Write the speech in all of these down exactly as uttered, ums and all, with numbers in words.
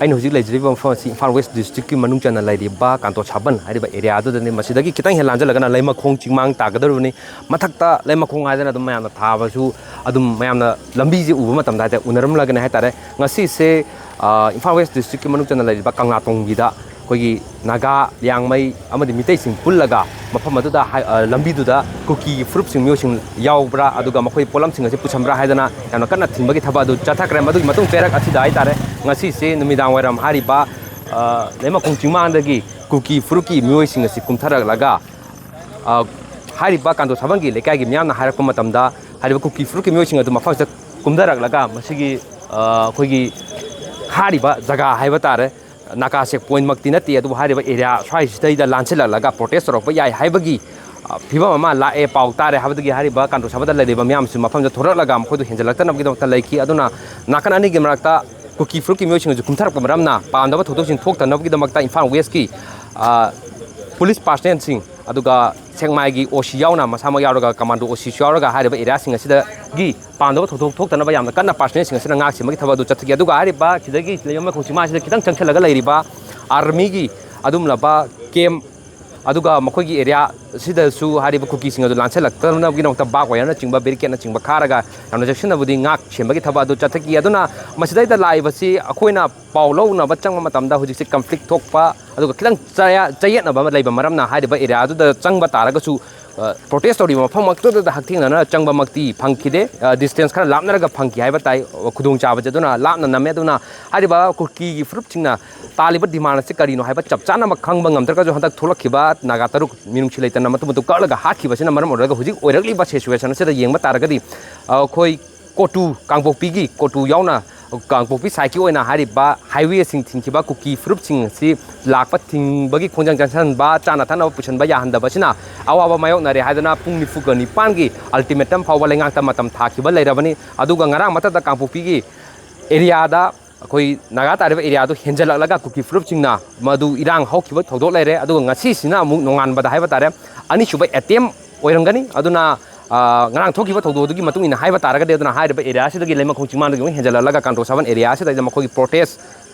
ꯑꯩꯅ ꯍꯧꯖꯤꯛ ꯂꯩꯖꯔꯤꯕ ꯃꯐꯝ ꯑꯁꯤ ꯏꯝꯐꯥꯜ ꯋꯦꯁ ꯗꯤꯁꯇ꯭ꯔꯤꯛꯀꯤ ꯃꯅꯨꯡ ꯆꯟꯅ ꯂꯩꯔꯤꯕ ꯀꯥꯟꯇꯣ ꯁꯥꯕꯟ ꯍꯥꯏꯔꯤꯕ ꯑꯦꯔꯤꯌꯥꯗꯨꯗꯅꯤ꯫ ꯃꯁꯤꯗꯒꯤ ꯈꯤꯇꯪ ꯍꯦꯟ ꯂꯥꯟꯖꯜꯂꯒꯅ ꯂꯩꯃꯈꯣꯡ ꯆꯤꯡꯃꯥꯡ ꯇꯥꯒꯗꯧꯔꯤꯕꯅꯤ꯫ ꯃꯊꯛꯇ ꯂꯩꯃꯈꯣꯡ ꯍꯥꯏꯗꯅ ꯑꯗꯨꯝ ꯃꯌꯥꯝꯅ ꯊꯥꯕꯁꯨ, ꯑꯗꯨꯝ ꯃꯌꯥꯝꯅ ꯂꯝꯕꯤꯁꯦ ꯎꯕ ꯃꯇꯝꯗ ꯍꯥꯏꯇꯥꯔꯦ, ꯎꯅꯔꯝꯂꯒꯅꯤ ꯍꯥꯏꯇꯥꯔꯦ꯫ ꯉꯁꯤꯁꯦ, ꯑ, ꯏꯝꯐꯥꯜ ꯋꯦꯁ ꯗꯤꯁꯇ꯭ꯔꯤꯛꯀꯤ ꯃꯅꯨꯡ ꯆꯟꯅ ꯂꯩꯔꯤꯕ ꯀꯪꯂꯥꯇꯣꯡꯕꯤꯗ ꯑꯩꯈꯣꯏꯒꯤ ꯅꯥꯒꯥ, ꯂꯤꯌꯥꯡꯃꯩ ꯑꯃꯗꯤ ꯃꯤꯇꯩꯁꯤꯡ ꯄꯨꯜꯂꯒ ꯃꯐꯝ ꯑꯗꯨꯗ ꯍꯥꯏ-, ꯑ, ꯂꯝꯕꯤꯗꯨꯗ ꯀꯨꯀꯤꯒꯤ ꯐꯨꯔꯨꯞꯁꯤꯡ, ꯃꯤꯑꯣꯏꯁꯤꯡ ꯌꯥꯎꯕ꯭ꯔꯥ, ꯑꯗꯨꯒ ꯃꯈꯣꯏ ꯄꯣꯠꯂꯝꯁꯤꯡ ꯑꯁꯤ ꯄꯨꯁꯟꯕ꯭ꯔꯥ ꯍꯥꯏꯗꯅ ꯌꯥꯝꯅ ꯀꯟꯅ ꯊꯤꯡꯕꯒꯤ ꯊꯕꯛ ꯑꯗꯨ ꯆꯠꯊꯈ꯭ꯔꯦ꯫ ꯃꯗꯨꯒꯤ ꯃꯇꯨꯡ ꯆꯩꯔꯛ ꯑꯁꯤꯗ ꯍꯥꯏꯇꯥꯔꯦ, ꯉꯁꯤꯁꯦ ꯅꯨꯃꯤꯗꯥꯡ ꯋꯥꯏꯔꯝ ꯍꯥꯏꯔꯤꯕ, ꯑ, ꯂꯩꯃꯈꯣꯡ ꯆꯤꯡꯃꯥꯡꯗꯒꯤ ꯀꯨꯀꯤ ꯐꯨꯔꯨꯞꯀꯤ ꯃꯤꯑꯣꯏꯁꯤꯡ ꯑꯁꯤ ꯀꯨꯝꯊꯔꯛꯂꯒ, ꯑ, ꯍꯥꯏꯔꯤꯕ ꯀꯥꯟꯇꯣ ꯁꯥꯕꯟꯒꯤ ꯂꯩꯀꯥꯏꯒꯤ ꯃꯤꯌꯥꯝꯅ ꯍꯥꯏꯔꯛꯄ ꯃꯇꯝꯗ, ꯍꯥꯏꯔꯤꯕ ꯀꯨꯀꯤ ꯐꯨꯔꯨꯞꯀꯤ ꯃꯤꯑꯣꯏꯁꯤꯡ ꯑꯗꯨ ꯃꯐꯝꯁꯤꯗ ꯀꯨꯝꯊꯔꯛꯂꯒ ꯃꯁꯤꯒꯤ, ꯑ, ꯑꯩꯈꯣꯏꯒꯤ ꯍꯥꯏꯔꯤꯕ ꯖꯒꯥ ꯍꯥꯏꯕ ꯇꯥꯔꯦ, ꯅꯥꯀꯥ ꯆꯦꯛ ꯄꯣꯏꯟꯃꯛꯇꯤ ꯅꯠꯇꯦ, ꯑꯗꯨꯕꯨ ꯍꯥꯏꯔꯤꯕ ꯑꯦꯔꯤꯌꯥ ꯁ꯭ꯋꯥꯏꯁꯤꯗꯩꯗ ꯂꯥꯟꯁꯤꯜꯂꯛꯂꯒ ꯄ꯭ꯔꯣꯇꯦꯁ ꯇꯧꯔꯛꯄ ꯌꯥꯏ ꯍꯥꯏꯕꯒꯤ, ꯑ, ꯐꯤꯕꯝ ꯑꯃ ꯂꯥꯛꯑꯦ, ꯄꯥꯎ ꯇꯥꯔꯦ ꯍꯥꯏꯕꯗꯒꯤ ꯍꯥꯏꯔꯤꯕ ꯀꯥꯟꯇꯣ ꯁꯥꯕꯟꯗ ꯂꯩꯔꯤꯕ ꯃꯤꯌꯥꯝꯁꯨ ꯃꯐꯝꯗ ꯊꯣꯔꯛꯂꯒ ꯃꯈꯣꯏꯗꯨ ꯍꯦꯟꯖꯜꯂꯛꯇꯅꯕꯒꯤꯗꯃꯛꯇ ꯂꯩꯈꯤ꯫ ꯑꯗꯨꯅ ꯅꯥꯀꯟ ꯑꯅꯤꯒꯤ ꯃꯔꯛꯇ ꯀꯨꯀꯤ ꯐꯨꯔꯨꯞꯀꯤ ꯃꯤꯑꯣꯏꯁꯤꯡ ꯑꯁꯤ ꯀꯨꯝꯊꯔꯛꯄ ꯃꯔꯝꯅ ꯄꯥꯝꯗꯕ ꯊꯧꯗꯣꯛꯁꯤꯡ ꯊꯣꯛꯇꯅꯕꯒꯤꯗꯃꯛꯇ ꯏꯝꯐꯥꯜ ꯋꯦꯁꯀꯤ, ꯑ, ꯄꯨꯂꯤꯁ ꯄꯥꯔꯁꯅꯦꯜꯁꯤꯡ, ꯑꯗꯨꯒ ꯁꯦꯛꯃꯥꯏꯒꯤ ꯑꯣ ꯁꯤ ꯌꯥꯎꯅ, ꯃꯁꯥꯃꯛ ꯌꯥꯎꯔꯒ ꯀꯃꯥꯟꯗꯣ ꯑꯣ ꯁꯤꯁꯨ ꯌꯥꯎꯔꯒ ꯍꯥꯏꯔꯤꯕ ꯑꯦꯔꯤꯌꯥꯁꯤꯡ ꯑꯁꯤꯗꯒꯤ ꯄꯥꯝꯗꯕ ꯊꯧꯗꯣꯛ ꯊꯣꯛꯇꯅꯕ ꯌꯥꯝꯅ ꯀꯟꯅ ꯄꯥꯔꯁꯅꯦꯜꯁꯤꯡ ꯑꯁꯤꯅ ꯉꯥꯛ ꯁꯦꯟꯕꯒꯤ ꯊꯕꯛ ꯑꯗꯨ ꯆꯠꯊꯈꯤ꯫ ꯑꯗꯨꯒ ꯍꯥꯏꯔꯤꯕ ꯁꯤꯗꯒꯤ ꯂꯩꯃꯈꯣꯡ ꯆꯤꯡꯃꯥꯡꯁꯤꯗ ꯈꯤꯇꯪ ꯆꯪꯁꯤꯜꯂꯒ ꯂꯩꯔꯤꯕ ꯑꯥꯔꯃꯤꯒꯤ ꯑꯗꯨꯒꯨꯝꯂꯕ ꯀꯦꯝ, ꯑꯗꯨꯒ ꯃꯈꯣꯏꯒꯤ ꯑꯦꯔꯤꯌꯥ ꯑꯁꯤꯗꯁꯨ ꯍꯥꯏꯔꯤꯕ ꯀꯨꯀꯤꯁꯤꯡ ꯑꯗꯨ ꯂꯥꯟꯁꯤꯜꯂꯛꯇꯅꯕꯒꯤꯗꯃꯛꯇ ꯕꯥꯔꯕ ꯋꯥꯌꯔꯅꯆꯤꯡꯕ, ꯕꯦꯔꯤꯀꯦꯗꯅꯆꯤꯡꯕ ꯈꯥꯔꯒ ꯌꯥꯝꯅ ꯆꯦꯛꯁꯤꯟꯅꯕꯨꯗꯤ ꯉꯥꯛ ꯁꯦꯟꯕꯒꯤ ꯊꯕꯛ ꯑꯗꯨ ꯆꯠꯊꯈꯤ꯫ ꯑꯗꯨꯅ ꯃꯁꯤꯗꯩꯗ ꯂꯥꯛꯏꯕꯁꯤ ꯑꯩꯈꯣꯏꯅ ꯄꯥꯎ ꯂꯧꯅꯕ ꯆꯪꯕ ꯃꯇꯝꯗ ꯍꯧꯖꯤꯛꯁꯦ ꯀꯟꯐ꯭ꯂꯤꯛ ꯊꯣꯛꯄ, ꯑꯗꯨꯒ ꯈꯤꯇꯪ ꯆꯌꯥ-, ꯆꯌꯦꯠꯅꯕ ꯑꯃ ꯂꯩꯕ ꯃꯔꯝꯅ ꯍꯥꯏꯔꯤꯕ ꯑꯦꯔꯤꯌꯥꯗꯨꯗ ꯆꯪꯕ ꯇꯥꯔꯒꯁꯨ, ꯑ, ꯄ꯭ꯔꯣꯇꯦꯁ ꯇꯧꯔꯤꯕ ꯃꯐꯝꯃꯛꯇꯨꯗ ꯍꯛꯊꯦꯡꯅꯅ ꯆꯪꯕꯃꯛꯇꯤ ꯐꯪꯈꯤꯗꯦ꯫ ꯑ, ꯗꯤꯁꯇꯦꯟꯁ ꯈꯔ ꯂꯥꯞꯅꯔꯒ ꯐꯪꯈꯤ ꯍꯥꯏꯕ ꯇꯥꯏ, ꯑ, ꯈꯨꯗꯣꯡꯆꯥꯕꯁꯦ꯫ ꯑꯗꯨꯅ ꯂꯥꯞꯅ ꯅꯝꯃꯦ꯫ ꯑꯗꯨꯅ ꯍꯥꯏꯔꯤꯕ ꯀꯨꯀꯤꯒꯤ ꯐꯨꯔꯨꯞꯁꯤꯡꯅ ꯇꯥꯜꯂꯤꯕ ꯗꯤꯃꯥꯟ ꯑꯁꯤ ꯀꯔꯤꯅꯣ ꯍꯥꯏꯕ ꯆꯞ ꯆꯥꯅꯃꯛ ꯈꯪꯕ ꯉꯝꯗ꯭ꯔꯒꯁꯨ, ꯍꯟꯗꯛ ꯊꯣꯛꯂꯛꯈꯤꯕ ꯅꯥꯒꯥ ꯇꯔꯨꯛ ꯃꯤꯅꯨꯡꯁꯤ ꯂꯩꯇꯅ ꯃꯇꯨꯡ ꯃꯇꯨꯡ ꯀꯛꯂꯒ ꯍꯥꯠꯈꯤꯕꯁꯤꯅ ꯃꯔꯝ ꯑꯣꯏꯔꯒ ꯍꯧꯖꯤꯛ ꯑꯣꯏꯔꯛꯂꯤꯕ ꯁꯤꯆꯨꯋꯦꯁꯟ ꯑꯁꯤꯗ ꯌꯦꯡꯕ ꯇꯥꯔꯒꯗꯤ, ꯑ, ꯑꯩꯈꯣꯏ ꯀꯣꯇꯨ, ꯀꯥꯡꯄꯣꯛꯄꯤꯒꯤ ꯀꯣꯇꯨ ꯌꯥꯎꯅ ꯀꯥꯡꯄꯣꯛꯄꯤ ꯁꯥꯏꯠꯀꯤ ꯑꯣꯏꯅ ꯍꯥꯏꯔꯤꯕ ꯍꯥꯏꯋꯦꯁꯤꯡ ꯊꯤꯡꯈꯤꯕ ꯀꯨꯀꯤ ꯐꯨꯔꯨꯞꯁꯤꯡ ꯑꯁꯤ ꯂꯥꯛꯄ ꯊꯤꯡꯕꯒꯤ ꯈꯣꯡꯖꯪ ꯆꯪꯁꯤꯟꯕ, ꯆꯥꯅ ꯊꯛꯅꯕ ꯄꯨꯁꯤꯟꯕ ꯌꯥꯍꯟꯗꯕꯁꯤꯅ ꯑꯋꯥꯕ ꯃꯥꯌꯣꯛꯅꯔꯦ ꯍꯥꯏꯗꯨꯅ ꯄꯨꯡ ꯅꯤꯐꯨꯒ ꯅꯤꯄꯥꯟꯒꯤ ꯑꯜꯇꯤꯃꯦꯇꯝ ꯐꯥꯎꯕ ꯂꯩꯉꯥꯛꯇ ꯃꯇꯝ ꯊꯥꯈꯤꯕ ꯂꯩꯔꯕꯅꯤ꯫ ꯑꯗꯨꯒ ꯉꯔꯥꯡ ꯃꯊꯛꯇ ꯀꯥꯡꯄꯣꯛꯄꯤꯒꯤ ꯑꯦꯔꯤꯌꯥꯗ ꯑꯩꯈꯣꯏ ꯅꯥꯒꯥ ꯇꯥꯔꯤꯕ ꯑꯦꯔꯤꯌꯥꯗꯨ ꯍꯦꯟꯖꯜꯂꯛꯂꯒ ꯀꯨꯀꯤ ꯐꯨꯔꯨꯞꯁꯤꯡꯅ ꯃꯗꯨ ꯏꯔꯥꯡ ꯍꯧꯈꯤꯕ ꯊꯧꯗꯣꯛ ꯂꯩꯔꯦ꯫ ꯑꯗꯨꯒ ꯉꯁꯤꯁꯤꯅ ꯑꯃꯨꯛ ꯅꯣꯡꯉꯥꯟꯕꯗ ꯍꯥꯏꯕ ꯇꯥꯔꯦ, ꯑꯅꯤꯁꯨꯕ ꯑꯦꯇꯦꯝ ꯑꯣꯏꯔꯝꯒꯅꯤ꯫ ꯑꯗꯨꯅ, ꯑ, ꯉꯔꯥꯡ ꯊꯣꯛꯈꯤꯕ ꯊꯧꯗꯣꯛ ꯑꯗꯨꯒꯤ ꯃꯇꯨꯡ ꯏꯟꯅ ꯍꯥꯏꯕ ꯇꯥꯔꯒꯗꯤ, ꯑꯗꯨꯅ ꯍꯥꯏꯔꯤꯕ ꯑꯦꯔꯤꯌꯥꯁꯤꯗꯒꯤ ꯂꯩꯃꯈꯣꯡ ꯆꯤꯡꯃꯥꯡꯗꯒꯤ ꯑꯃꯨꯛ ꯍꯦꯟꯖꯜꯂꯛꯂꯒ ꯀꯥꯟꯇꯣ ꯁꯥꯕꯟ ꯑꯦꯔꯤꯌꯥꯁꯤꯗꯩꯗ ꯃꯈꯣꯏꯒꯤ ꯄ꯭ꯔꯣꯇꯦꯁ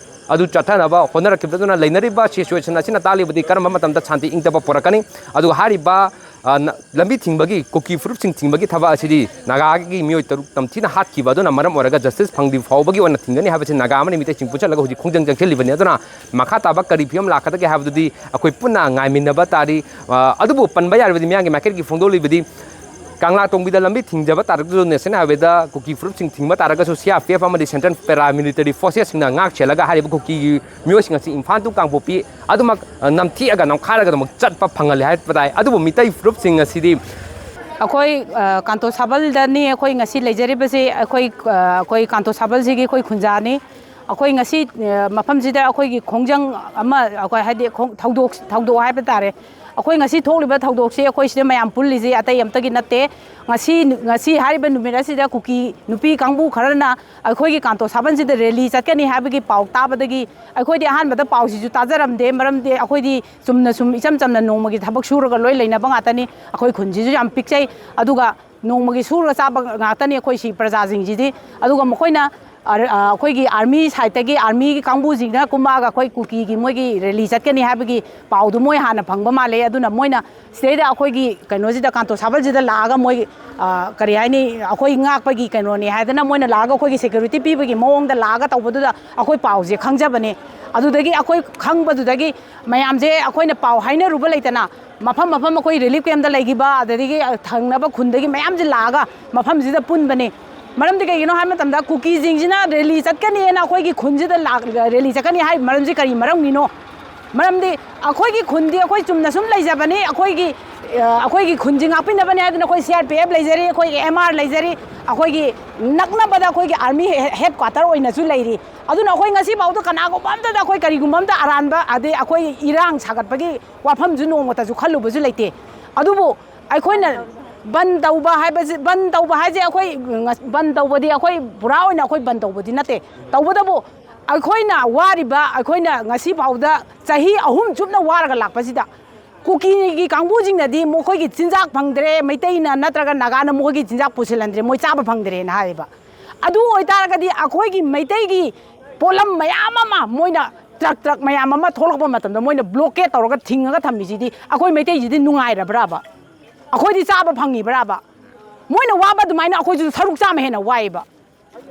ꯑꯗꯨ ꯆꯠꯊꯅꯕ ꯍꯣꯠꯅꯔꯛꯈꯤꯕꯗꯨꯅ ꯂꯩꯅꯔꯤꯕ ꯁꯤꯆꯨꯋꯦꯁꯟ ꯑꯁꯤꯅ ꯇꯥꯛꯂꯤꯕꯗꯤ ꯀꯔꯝꯕ ꯃꯇꯝꯗ ꯁꯥꯟꯇꯤ ꯏꯪ ꯇꯞꯄ ꯄꯨꯔꯛꯀꯅꯤ? ꯑꯗꯨꯒ ꯍꯥꯏꯔꯤꯕ, ꯑ, ꯅ-, ꯂꯝꯕꯤ ꯊꯤꯡꯕꯒꯤ, ꯀꯨꯀꯤ ꯐꯨꯔꯨꯞꯁꯤꯡ ꯊꯤꯡꯕꯒꯤ ꯊꯕꯛ ꯑꯁꯤꯗꯤ ꯅꯥꯒꯥꯒꯤ ꯃꯤꯑꯣꯏ ꯇꯔꯨꯛ ꯅꯝꯊꯤꯅ ꯍꯥꯠꯈꯤꯕ ꯑꯗꯨꯅ ꯃꯔꯝ ꯑꯣꯏꯔꯒ ꯖꯁꯇꯤꯁ ꯐꯪꯗ꯭ꯔꯤ ꯐꯥꯎꯕꯒꯤ ꯑꯣꯏꯅ ꯊꯤꯡꯒꯅꯤ ꯍꯥꯏꯕꯁꯤ ꯅꯥꯒꯥ ꯑꯃꯅꯤ ꯃꯤꯇꯩꯁꯤꯡ ꯄꯨꯟꯁꯤꯜꯂꯒ ꯍꯧꯖꯤꯛ ꯈꯣꯡꯖꯪ ꯆꯪꯁꯤꯜꯂꯤꯕꯅꯤ꯫ ꯑꯗꯨꯅ ꯃꯈꯥ ꯇꯥꯕ ꯀꯔꯤ ꯐꯤꯕꯝ ꯂꯥꯛꯀꯗꯒꯦ ꯍꯥꯏꯕꯗꯨꯗꯤ ꯑꯩꯈꯣꯏ ꯄꯨꯟꯅ ꯉꯥꯏꯃꯤꯟꯅꯕ ꯇꯥꯔꯤ꯫ ꯑ, ꯑꯗꯨꯕꯨ ꯄꯟꯕ ꯌꯥꯔꯕꯗꯤ ꯃꯤꯌꯥꯝꯒꯤ ꯃꯥꯏꯀꯩꯗꯒꯤ ꯐꯣꯡꯗꯣꯛꯂꯤꯕꯗꯤ ꯀꯪꯂꯥ ꯇꯣꯡꯕꯤꯗ ꯂꯝꯕꯤ ꯊꯤꯡꯖꯕ ꯇꯥꯔꯒꯁꯨ, ꯅꯦꯁꯅꯦꯜ ꯍꯥꯏꯋꯦꯗ ꯀꯨꯀꯤ ꯐꯨꯔꯨꯞꯁꯤꯡ ꯊꯤꯡꯕ ꯇꯥꯔꯒꯁꯨ, ꯁꯤ ꯑꯥꯔ ꯄꯤ ꯑꯦꯐ ꯑꯃꯗꯤ ꯁꯦꯟꯇ꯭ꯔꯦꯜ ꯄꯦꯔꯥꯃꯤꯂꯤꯇꯔꯤ ꯐꯣꯔꯁꯦꯁꯁꯤꯡꯅ ꯉꯥꯛ ꯁꯦꯜꯂꯒ ꯍꯥꯏꯔꯤꯕ ꯀꯨꯀꯤꯒꯤ ꯃꯤꯑꯣꯏꯁꯤꯡ ꯑꯁꯤ ꯏꯝꯐꯥꯜ to ꯀꯥꯡꯄꯣꯛꯄꯤ ꯑꯗꯨꯃꯛ, ꯑ, ꯅꯝꯊꯤꯑꯒ ꯅꯝꯈꯥꯏꯔꯒ ꯑꯗꯨꯃꯛ ꯆꯠꯄ ꯐꯪꯍꯜꯂꯦ ꯍꯥꯏꯕ ꯇꯥꯏ꯫ ꯑꯗꯨꯕꯨ ꯃꯤꯇꯩ ꯐꯨꯔꯨꯞꯁꯤꯡ ꯑꯁꯤꯗꯤ ꯑꯩꯈꯣꯏ, ꯑ, ꯀꯥꯟꯇꯣ ꯁꯥꯕꯜꯗꯅꯤ ꯑꯩꯈꯣꯏ ꯉꯁꯤ ꯂꯩꯖꯔꯤꯕꯁꯤ꯫ ꯑꯩꯈꯣꯏ, ꯑ, ꯑꯩꯈꯣꯏ ꯀꯥꯟꯇꯣ ꯁꯥꯕꯜꯁꯤꯒꯤ ꯑꯩꯈꯣꯏ ꯈꯨꯟꯖꯥꯅꯤ꯫ ꯑꯩꯈꯣꯏ ꯉꯁꯤ, ꯑ, ꯃꯐꯝꯁꯤꯗ ꯑꯩꯈꯣꯏꯒꯤ ꯈꯣꯡꯖꯪ ꯑꯃ, ꯑꯩꯈꯣꯏ ꯍꯥꯏꯗꯤ ꯈꯣꯡ-, ꯊꯧꯗꯣꯛ, ꯊꯧꯗꯣꯛ ꯍꯥꯏꯕ ꯇꯥꯔꯦ꯫ ꯑꯩꯈꯣꯏ ꯉꯁꯤ ꯊꯣꯛꯂꯤꯕ ꯊꯧꯗꯣꯛꯁꯤ ꯑꯩꯈꯣꯏ ꯁꯤꯗ ꯃꯌꯥꯝ ꯄꯨꯜꯂꯤꯁꯤ ꯑꯇꯩ ꯑꯃꯠꯇꯒꯤ ꯅꯠꯇꯦ꯫ ꯉꯁꯤ, ꯉꯁꯤ ꯍꯥꯏꯔꯤꯕ ꯅꯨꯃꯤꯠ ꯑꯁꯤꯗ ꯀꯨꯀꯤ ꯅꯨꯄꯤ ꯀꯥꯡꯕꯨ ꯈꯔꯅ ꯑꯩꯈꯣꯏꯒꯤ ꯀꯥꯟꯇꯣ ꯁꯥꯕꯜꯁꯤꯗ ꯔꯦꯂꯤ ꯆꯠꯀꯅꯤ ꯍꯥꯏꯕꯒꯤ ꯄꯥꯎ ꯇꯥꯕꯗꯒꯤ ꯑꯩꯈꯣꯏꯗꯤ ꯑꯍꯥꯟꯕꯗ ꯄꯥꯎꯁꯤꯁꯨ ꯇꯥꯖꯔꯝꯗꯦ꯫ ꯃꯔꯝꯗꯤ ꯑꯩꯈꯣꯏꯗꯤ ꯆꯨꯝꯅ ꯁꯨꯝ ꯏꯆꯝ ꯆꯝꯅ ꯅꯣꯡꯃꯒꯤ ꯊꯕꯛ ꯁꯨꯔꯒ ꯂꯣꯏ ꯂꯩꯅꯕ ꯉꯥꯛꯇꯅꯤ꯫ ꯑꯩꯈꯣꯏ ꯈꯨꯟꯁꯤꯁꯨ ꯌꯥꯝ ꯄꯤꯛꯆꯩ꯫ ꯑꯗꯨꯒ ꯅꯣꯡꯃꯒꯤ ꯁꯨꯔꯒ ꯆꯥꯕ ꯉꯥꯛꯇꯅꯤ ꯑꯩꯈꯣꯏ ꯁꯤ ꯄ꯭ꯔꯖꯥꯁꯤꯡꯁꯤꯗꯤ꯫ ꯑꯗꯨꯒ ꯃꯈꯣꯏꯅ ꯑꯔ-, ꯑ, ꯑꯩꯈꯣꯏꯒꯤ ꯑꯥꯔꯃꯤ ꯁꯥꯏꯠꯇꯒꯤ ꯑꯥꯔꯃꯤꯒꯤ ꯀꯥꯡꯕꯨꯁꯤꯡꯅ ꯀꯨꯝꯃꯛꯑꯒ ꯑꯩꯈꯣꯏ ꯀꯨꯀꯤꯒꯤ ꯃꯣꯏꯒꯤ ꯔꯦꯂꯤ ꯆꯠꯀꯅꯤ ꯍꯥꯏꯕꯒꯤ ꯄꯥꯎꯗꯨ ꯃꯣꯏ ꯍꯥꯟꯅ ꯐꯪꯕ ꯃꯥꯜꯂꯦ꯫ ꯑꯗꯨꯅ ꯃꯣꯏꯅ ꯁꯤꯗꯩꯗ ꯑꯩꯈꯣꯏꯒꯤ ꯀꯩꯅꯣꯁꯤꯗ, ꯀꯥꯟꯇꯣ ꯁꯥꯕꯜꯁꯤꯗ ꯂꯥꯛꯑꯒ ꯃꯣꯏ, ꯑ, ꯀꯔꯤ ꯍꯥꯏꯅꯤ, ꯑꯩꯈꯣꯏ ꯉꯥꯛꯄꯒꯤ ꯀꯩꯅꯣꯅꯦ ꯍꯥꯏꯗꯅ ꯃꯣꯏꯅ ꯂꯥꯛꯑꯒ ꯑꯩꯈꯣꯏꯒꯤ ꯁꯦꯀ꯭ꯌꯨꯔꯤꯇꯤ ꯄꯤꯕꯒꯤ ꯃꯑꯣꯡꯗ ꯂꯥꯛꯑꯒ ꯇꯧꯕꯗꯨꯗ ꯑꯩꯈꯣꯏ ꯄꯥꯎꯁꯦ ꯈꯪꯖꯕꯅꯦ꯫ ꯑꯗꯨꯗꯒꯤ ꯑꯩꯈꯣꯏ ꯈꯪꯕꯗꯨꯗꯒꯤ ꯃꯌꯥꯝꯁꯦ ꯑꯩꯈꯣꯏꯅ ꯄꯥꯎ ꯍꯥꯏꯅꯔꯨꯕ ꯂꯩꯇꯅ, ꯃꯐꯝ ꯃꯐꯝ ꯑꯩꯈꯣꯏ ꯔꯤꯂꯤꯐ ꯀꯦꯝꯞꯇ ꯂꯩꯈꯤꯕ, ꯑꯗꯒꯤ ꯊꯪꯅꯕ ꯈꯨꯟꯗꯒꯤ ꯃꯌꯥꯝꯁꯦ ꯂꯥꯛꯑꯒ ꯃꯐꯝꯁꯤꯗ ꯄꯨꯟꯕꯅꯤ꯫ ꯃꯔꯝꯗꯤ ꯀꯩꯒꯤꯅꯣ ꯍꯥꯏꯕ ꯃꯇꯝꯗ, ꯀꯨꯀꯤꯁꯤꯡꯁꯤꯅ ꯔꯦꯂꯤ ꯆꯠꯀꯅꯤꯅ ꯑꯩꯈꯣꯏꯒꯤ ꯈꯨꯟꯁꯤꯗ ꯂꯥꯛ-, ꯔꯦꯂꯤ ꯆꯠꯀꯅꯤ ꯍꯥꯏ ꯃꯔꯝꯁꯤ ꯀꯔꯤ ꯃꯔꯝꯒꯤꯅꯣ? ꯃꯔꯝꯗꯤ ꯑꯩꯈꯣꯏꯒꯤ ꯈꯨꯟꯗꯤ ꯑꯩꯈꯣꯏ ꯆꯨꯝꯅ ꯁꯨꯝ ꯂꯩꯖꯕꯅꯤ, ꯑꯩꯈꯣꯏꯒꯤ, ꯑ, ꯑꯩꯈꯣꯏꯒꯤ ꯈꯨꯟꯁꯤ ꯉꯥꯛꯄꯤꯅꯕꯅꯤ ꯍꯥꯏꯗꯅ ꯑꯩꯈꯣꯏ ꯁꯤ ꯑꯥꯔ ꯄꯤ ꯑꯦꯐ ꯂꯩꯖꯔꯤ, ꯑꯩꯈꯣꯏꯒꯤ ꯑꯦꯝ ꯑꯥꯔ ꯂꯩꯖꯔꯤ, ꯑꯩꯈꯣꯏꯒꯤ ꯅꯛꯅꯕꯗ ꯑꯩꯈꯣꯏꯒꯤ ꯑꯥꯔꯃꯤ ꯍꯦ-, ꯍꯦꯗ ꯀ꯭ꯋꯥꯇꯔ ꯑꯣꯏꯅꯁꯨ ꯂꯩꯔꯤ꯫ ꯑꯗꯨꯅ ꯑꯩꯈꯣꯏ ꯉꯁꯤ ꯐꯥꯎꯗ ꯀꯅꯥꯒꯨꯝꯕ ꯑꯝꯇꯗ ꯑꯩꯈꯣꯏ ꯀꯔꯤꯒꯨꯝꯕ ꯑꯝꯇ ꯑꯔꯥꯟꯕ, ꯑꯗꯩ ꯑꯩꯈꯣꯏ ꯏꯔꯥꯡ ꯁꯥꯒꯠꯄꯒꯤ ꯋꯥꯐꯝꯁꯨ ꯅꯣꯡꯃꯇꯁꯨ ꯈꯜꯂꯨꯕꯁꯨ ꯂꯩꯇꯦ꯫ ꯑꯗꯨꯕꯨ ꯑꯩꯈꯣꯏꯅ ꯕꯟ ꯇꯧꯕ ꯍꯥꯏꯕꯁꯤ, ꯕꯟ ꯇꯧꯕ ꯍꯥꯏꯁꯦ ꯑꯩꯈꯣꯏ ꯉ-, ꯕꯟ ꯇꯧꯕꯗꯤ ꯑꯩꯈꯣꯏ ꯄꯨꯔꯥ ꯑꯣꯏꯅ ꯑꯩꯈꯣꯏ ꯕꯟ ꯇꯧꯕꯗꯤ ꯅꯠꯇꯦ꯫ ꯇꯧꯕꯇꯕꯨ ꯑꯩꯈꯣꯏꯅ ꯋꯥꯔꯤꯕ, ꯑꯩꯈꯣꯏꯅ ꯉꯁꯤ ꯐꯥꯎꯗ ꯆꯍꯤ ꯑꯍꯨꯝ ꯆꯨꯞꯅ ꯋꯥꯔꯒ ꯂꯥꯛꯄꯁꯤꯗ, ꯀꯨꯀꯤꯒꯤ ꯀꯥꯡꯕꯨꯁꯤꯡꯅꯗꯤ ꯃꯈꯣꯏꯒꯤ ꯆꯤꯟꯖꯥꯛ ꯐꯪꯗ꯭ꯔꯦ, ꯃꯩꯇꯩꯅ ꯅꯠꯇ꯭ꯔꯒ ꯅꯥꯒꯥꯅ ꯃꯈꯣꯏꯒꯤ ꯆꯤꯟꯖꯥꯛ ꯄꯨꯁꯤꯜꯍꯟꯗ꯭ꯔꯦ, ꯃꯣꯏ ꯆꯥꯕ ꯐꯪꯗ꯭ꯔꯦꯅ ꯍꯥꯏꯌꯦꯕ꯫ ꯑꯗꯨ ꯑꯣꯏꯇꯥꯔꯒꯗꯤ ꯑꯩꯈꯣꯏꯒꯤ ꯃꯩꯇꯩꯒꯤ ꯄꯣꯠꯂꯝ ꯃꯌꯥꯝ ꯑꯃ ꯃꯣꯏꯅ ꯇ꯭ꯔꯛ ꯇ꯭ꯔꯛ ꯃꯌꯥꯝ ꯑꯃ ꯊꯣꯛꯂꯛꯄ ꯃꯇꯝꯗ ꯃꯣꯏꯅ ꯕ꯭ꯂꯣꯀꯦꯠ ꯇꯧꯔꯒ ꯊꯤꯡꯉꯒ ꯊꯝꯃꯤꯁꯤꯗꯤ ꯑꯩꯈꯣꯏ ꯃꯩꯇꯩꯁꯤꯗꯤ ꯅꯨꯡꯉꯥꯏꯔꯕ꯭ꯔꯕ? ꯑꯩꯈꯣꯏꯗꯤ ꯆꯥꯕ ꯐꯪꯉꯤꯕ꯭ꯔꯕ? ꯃꯣꯏꯅ ꯋꯥꯕ ꯑꯗꯨꯃꯥꯏꯅ ꯑꯩꯈꯣꯏꯁꯨ ꯁꯔꯨꯛ ꯆꯥꯝꯃ ꯍꯦꯟꯅ ꯋꯥꯏꯑꯦꯕ꯫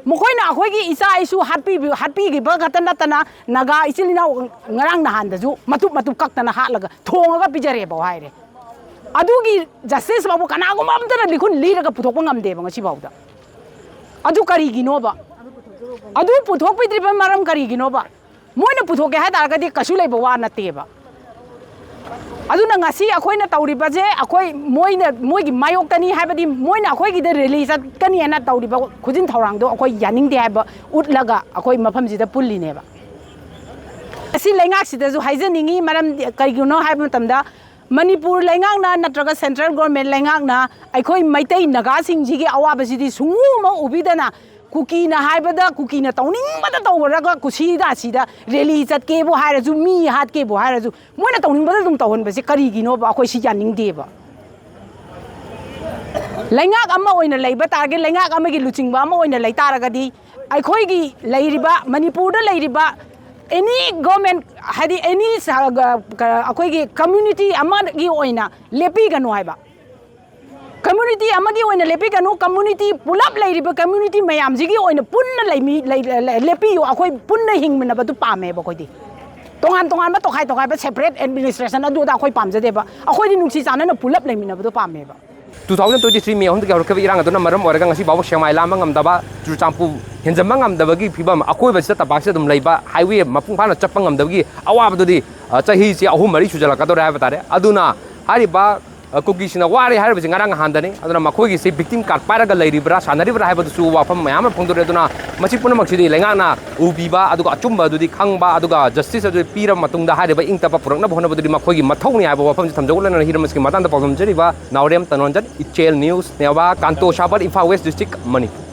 ꯃꯈꯣꯏꯅ ꯑꯩꯈꯣꯏꯒꯤ ꯏꯆꯥ ꯏꯁꯨ ꯍꯥꯠꯄꯤꯕ ꯍꯥꯠꯄꯤꯈꯤꯕ ꯈꯛꯇ ꯅꯠꯇꯅ ꯅꯥꯒꯥ ꯏꯆꯤꯜ ꯏꯅꯥꯎ ꯉꯔꯥꯡ ꯅꯍꯥꯟꯗꯁꯨ ꯃꯇꯨꯞ ꯃꯇꯨꯞ ꯀꯛꯇꯅ ꯍꯥꯠꯂꯒ ꯊꯣꯡꯉꯒ ꯄꯤꯖꯔꯦꯕ ꯍꯥꯏꯔꯦ꯫ ꯑꯗꯨꯒꯤ ꯖꯁꯇꯤꯁ ꯐꯥꯎꯕ ꯀꯅꯥꯒꯨꯝꯕ ꯑꯝꯇꯅ ꯂꯤꯈꯨꯟ ꯂꯤꯔꯒ ꯄꯨꯊꯣꯛꯄ ꯉꯝꯗꯦꯕ ꯉꯁꯤꯐꯥꯎꯗ꯫ ꯑꯗꯨ ꯀꯔꯤꯒꯤꯅꯣꯕ? ꯑꯗꯨ ꯄꯨꯊꯣꯛꯄꯤꯗ꯭ꯔꯤꯕ ꯃꯔꯝ ꯀꯔꯤꯒꯤꯅꯣꯕ? ꯃꯣꯏꯅ ꯄꯨꯊꯣꯛꯀꯦ ꯍꯥꯏ ꯇꯥꯔꯒꯗꯤ ꯀꯩꯁꯨ ꯂꯩꯕ ꯋꯥ ꯅꯠꯇꯦꯕ꯫ ꯑꯗꯨꯅ ꯉꯁꯤ ꯑꯩꯈꯣꯏꯅ ꯇꯧꯔꯤꯕꯁꯦ ꯑꯩꯈꯣꯏ ꯃꯣꯏꯅ ꯃꯣꯏꯒꯤ ꯃꯥꯌꯣꯛꯇꯅꯤ ꯍꯥꯏꯕꯗꯤ ꯃꯣꯏꯅ ꯑꯩꯈꯣꯏꯒꯤꯗ ꯔꯦꯂꯤ ꯆꯠꯀꯅꯤ ꯍꯥꯏꯅ ꯇꯧꯔꯤꯕ ꯈꯨꯖꯤꯟ ꯊꯧꯔꯥꯡꯗꯣ ꯑꯩꯈꯣꯏ ꯌꯥꯅꯤꯡꯗꯦ ꯍꯥꯏꯕ ꯎꯠꯂꯒ ꯑꯩꯈꯣꯏ ꯃꯐꯝꯁꯤꯗ ꯄꯨꯜꯂꯤꯅꯦꯕ꯫ ꯑꯁꯤ ꯂꯩꯉꯥꯛꯁꯤꯗꯁꯨ ꯍꯥꯏꯖꯅꯤꯡꯉꯤ, ꯃꯔꯝꯗꯤ ꯀꯩꯒꯤꯅꯣ ꯍꯥꯏꯕ ꯃꯇꯝꯗ ꯃꯅꯤꯄꯨꯔ ꯂꯩꯉꯥꯛꯅ ꯅꯠꯇ꯭ꯔꯒ ꯁꯦꯟꯇ꯭ꯔꯦꯜ ꯒꯣꯔꯃꯦꯟ ꯂꯩꯉꯥꯛꯅ ꯑꯩꯈꯣꯏ ꯃꯩꯇꯩ ꯅꯥꯒꯥꯁꯤꯡꯁꯤꯒꯤ ꯑꯋꯥꯕꯁꯤꯗꯤ ꯁꯨꯡꯎ ꯑꯃ ꯎꯕꯤꯗꯅ ꯀꯨꯀꯤꯅ ꯍꯥꯏꯕꯗ ꯀꯨꯀꯤꯅ ꯇꯧꯅꯤꯡꯕꯗ ꯇꯧꯔꯒ ꯀꯨꯁꯤꯗ ꯑꯁꯤꯗ ꯔꯦꯂꯤ ꯆꯠꯀꯦꯕꯨ ꯍꯥꯏꯔꯁꯨ ꯃꯤ ꯍꯥꯠꯀꯦꯕꯨ ꯍꯥꯏꯔꯁꯨ ꯃꯣꯏꯅ ꯇꯧꯅꯤꯡꯕꯗ ꯑꯗꯨꯝ ꯇꯧꯍꯟꯕꯁꯦ ꯀꯔꯤꯒꯤꯅꯣꯕ? ꯑꯩꯈꯣꯏ ꯁꯤ ꯌꯥꯅꯤꯡꯗꯦꯕ꯫ ꯂꯩꯉꯥꯛ ꯑꯃ ꯑꯣꯏꯅ ꯂꯩꯕ ꯇꯥꯔꯒꯗꯤ ꯂꯩꯉꯥꯛ ꯑꯃꯒꯤ ꯂꯨꯆꯤꯡꯕ ꯑꯃ ꯑꯣꯏꯅ ꯂꯩ ꯇꯥꯔꯒꯗꯤ ꯑꯩꯈꯣꯏꯒꯤ ꯂꯩꯔꯤꯕ ꯃꯅꯤꯄꯨꯔꯗ ꯂꯩꯔꯤꯕ ꯑꯦꯅꯤ ꯒꯣꯔꯃꯦꯟ ꯍꯥꯏꯗꯤ ꯑꯦꯅꯤ ꯑꯩꯈꯣꯏꯒꯤ ꯀꯝꯃ꯭ꯌꯨꯅꯤꯇꯤ ꯑꯃꯒꯤ ꯑꯣꯏꯅ ꯂꯦꯞꯄꯤꯒꯅꯨ ꯍꯥꯏꯕ꯫ ꯀꯝꯃ꯭ꯌꯨꯅꯤꯇꯤ ꯑꯃꯒꯤ ꯑꯣꯏꯅ ꯂꯦꯞꯄꯤꯒꯅꯨ, ꯀꯝꯃ꯭ꯌꯨꯅꯤꯇꯤ ꯄꯨꯂꯞ ꯂꯩꯔꯤꯕ ꯀꯝꯃ꯭ꯌꯨꯅꯤꯇꯤ ꯃꯌꯥꯝꯁꯤꯒꯤ ꯑꯣꯏꯅ ꯄꯨꯟꯅ ꯂꯩꯃꯤ ꯂꯩ- ꯂꯩ- ꯂꯦꯞꯄꯤꯌꯨ꯫ ꯑꯩꯈꯣꯏ ꯄꯨꯟꯅ ꯍꯤꯡꯃꯤꯟꯅꯕꯗꯨ ꯄꯥꯝꯃꯦꯕ ꯑꯩꯈꯣꯏꯗꯤ꯫ ꯇꯣꯉꯥꯟ ꯇꯣꯉꯥꯟꯕ ꯇꯣꯈꯥꯏ ꯇꯣꯈꯥꯏꯕ ꯁꯦꯄꯔꯦꯠ ꯑꯦꯗꯃꯤꯅꯤꯁꯇ꯭ꯔꯦꯁꯟ ꯑꯗꯨ ꯑꯗꯥ ꯑꯩꯈꯣꯏ ꯄꯥꯝꯖꯗꯦꯕ꯫ ꯑꯩꯈꯣꯏꯗꯤ ꯅꯨꯡꯁꯤ ꯆꯥꯟꯅꯅ ꯄꯨꯂꯞ ꯂꯩꯃꯤꯟꯅꯕꯗꯣ ꯄꯥꯝꯃꯦꯕ꯫ Two thousand twenty three May ꯑꯍꯨꯝꯗꯒꯤ ꯍꯧꯔꯛꯈꯤꯕ ꯏꯔꯥꯡ ꯑꯗꯨꯅ ꯃꯔꯝ ꯑꯣꯏꯔꯒ ꯉꯁꯤ ꯐꯥꯎꯕ ꯁꯦꯛꯃꯥꯏ ꯂꯥꯟꯕ ꯉꯝꯗꯕ, ꯆꯨꯔꯆꯥꯟꯄꯨꯔ ꯍꯦꯟꯖꯟꯕ ꯉꯝꯗꯕꯒꯤ ꯐꯤꯕꯝ, ꯑꯀꯣꯏꯕꯁꯤꯗ ꯇꯝꯄꯥꯛꯁꯤꯗ ꯑꯗꯨꯝ ꯂꯩꯕ, ꯍꯥꯏꯋꯦ ꯃꯄꯨꯡ ꯐꯥꯅ ꯆꯠꯄ ꯉꯝꯗꯕꯒꯤ ꯑꯋꯥꯕꯗꯨꯗꯤ, ꯑ, ꯆꯍꯤꯁꯤ ꯑꯍꯨꯝ ꯃꯔꯤ ꯁꯨꯖꯜꯂꯛꯀꯗꯧꯔꯦ ꯍꯥꯏꯕ ꯇꯥꯔꯦ꯫ ꯑꯗꯨꯅ ꯍꯥꯏꯔꯤꯕ, ꯑ, ꯀꯨꯀꯤꯁꯤꯡꯅ ꯋꯥꯔꯦ ꯍꯥꯏꯔꯤꯕꯁꯤ ꯉꯔꯥꯡ ꯅꯍꯥꯟꯗꯅꯤ꯫ ꯑꯗꯨꯅ ꯃꯈꯣꯏꯒꯤꯁꯤ ꯚꯤꯛꯇꯤꯝ ꯀꯥꯔꯗ ꯄꯥꯏꯔꯒ ꯂꯩꯔꯤꯕ꯭ꯔꯥ, ꯁꯥꯟꯅꯔꯤꯕ꯭ꯔꯥ ꯍꯥꯏꯕꯗꯨꯁꯨ ꯋꯥꯐꯝ ꯃꯌꯥꯝ ꯑꯃ ꯐꯣꯡꯗꯣꯔꯛꯑꯦ꯫ ꯑꯗꯨꯅ ꯃꯁꯤ ꯄꯨꯝꯅꯃꯛꯁꯤꯗꯤ ꯂꯩꯉꯥꯛꯅ ꯎꯕꯤꯕ, ꯑꯗꯨꯒ ꯑꯆꯨꯝꯕ ꯑꯗꯨꯗꯤ ꯈꯪꯕ, ꯑꯗꯨꯒ ꯖꯁꯇꯤꯁ ꯑꯗꯨ ꯄꯤꯔꯕ ꯃꯇꯨꯡꯗ ꯍꯥꯏꯔꯤꯕ ꯏꯪ ꯇꯞꯄ ꯄꯨꯔꯛꯅꯕ ꯍꯣꯠꯅꯕꯗꯨꯗꯤ ꯃꯈꯣꯏꯒꯤ ꯃꯊꯧꯅꯤ ꯍꯥꯏꯕ ꯋꯥꯐꯝꯁꯤ ꯊꯝꯖꯧꯅ ꯍꯤꯔꯝ ꯑꯁꯤꯒꯤ ꯃꯇꯥꯡꯗ ꯄꯥꯎꯗꯝꯖꯔꯤꯕ ꯅꯥꯎꯔꯦꯝ ꯇꯅꯣꯟꯖꯟ, ꯏꯆꯦꯜ ꯅ꯭ꯌꯨꯁ, ꯅꯦꯋꯥ, ꯀꯥꯟꯇꯣ ꯁꯥꯕꯔ, ꯏꯝꯐꯥꯜ ꯋꯦꯁ ꯗꯤꯁꯇ꯭ꯔꯤꯛ, ꯃꯅꯤꯄꯨꯔ꯫